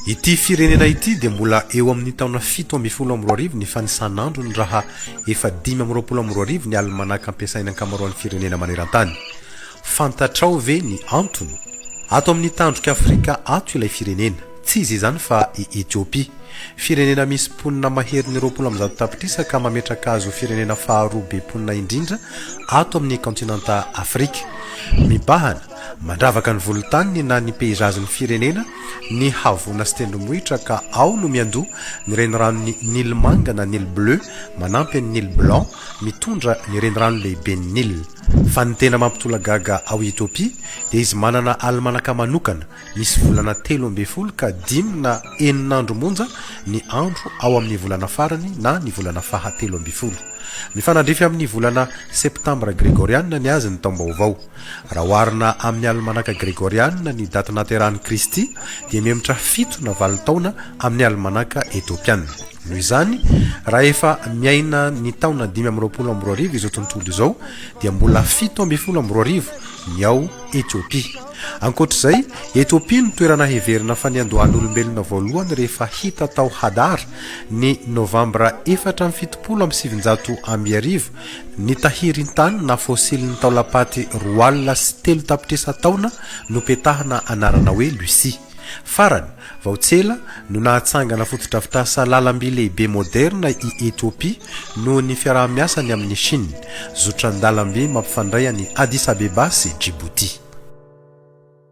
Ity firenena ity dia mbola eo amin'ny taona 2017 ny fanisan'androny raha efa 2025 ny alimanaka ampiasain'ny ankamaroan'ny firenena maneran-tany. Fantatrao ve ny antony? Ato amin'ny tandrok'i Afrika ato ilay firenena. Tsy iza izany fa i Etiopia. Firenena misy mponina maherin'ny 120 tapitrisa ka mametraka azy ho firenena faharoa be mponina indrindra ato amin'ny kaontinanta Afrika. Mibahana, mandravaka ny volontaniny na ny peizazin'ny firenena ny havoana sy tendrombohitra ka ao no miandoha ny reniranon'i Nil Manga na Nil Bleu manampy an'i Nil Blanc mitondra ny renirano lehiben'i Nil. Fa ny tena mampitolagaga ao Ethiopia dia izy manana alimanaka manokana misy volana 13 ka dimy na enina andro monja ny andro ao amin'ny volana farany na ny volana faha 13. Mifanandrify amin'ny volana septambra gregoriana ny azy ny taom-baovao. Raha oharina amin'ny alimanaka gregoriana ny daty nahaterahan'i Kristy dia mihemotra fito na valo taona amin'ny alimanaka etiopiana. Noho izany, raha efa miaina ny taona 2025 izao tontolo izao dia mbola 2017 ny ao Etiopia. Ankoatra izay, Etiopia no toerana heverina fa niandohan'olombelona voalohany rehefa hita tao Hadar ny Novambra 1974 ny tahirin-tany na fôsilin'ny taolam-paty 302 tapitrisa taona nopetahana anarana hoe Lucy. Farany, vao tsy ela no nahatsangana fotodrafitrasa lalamby lehibe moderna i Etiopia noho ny fiaraha-miasany amin'i Chine, zotran-dalamby mampifandray an'i Addis Abeba sy Djibouti.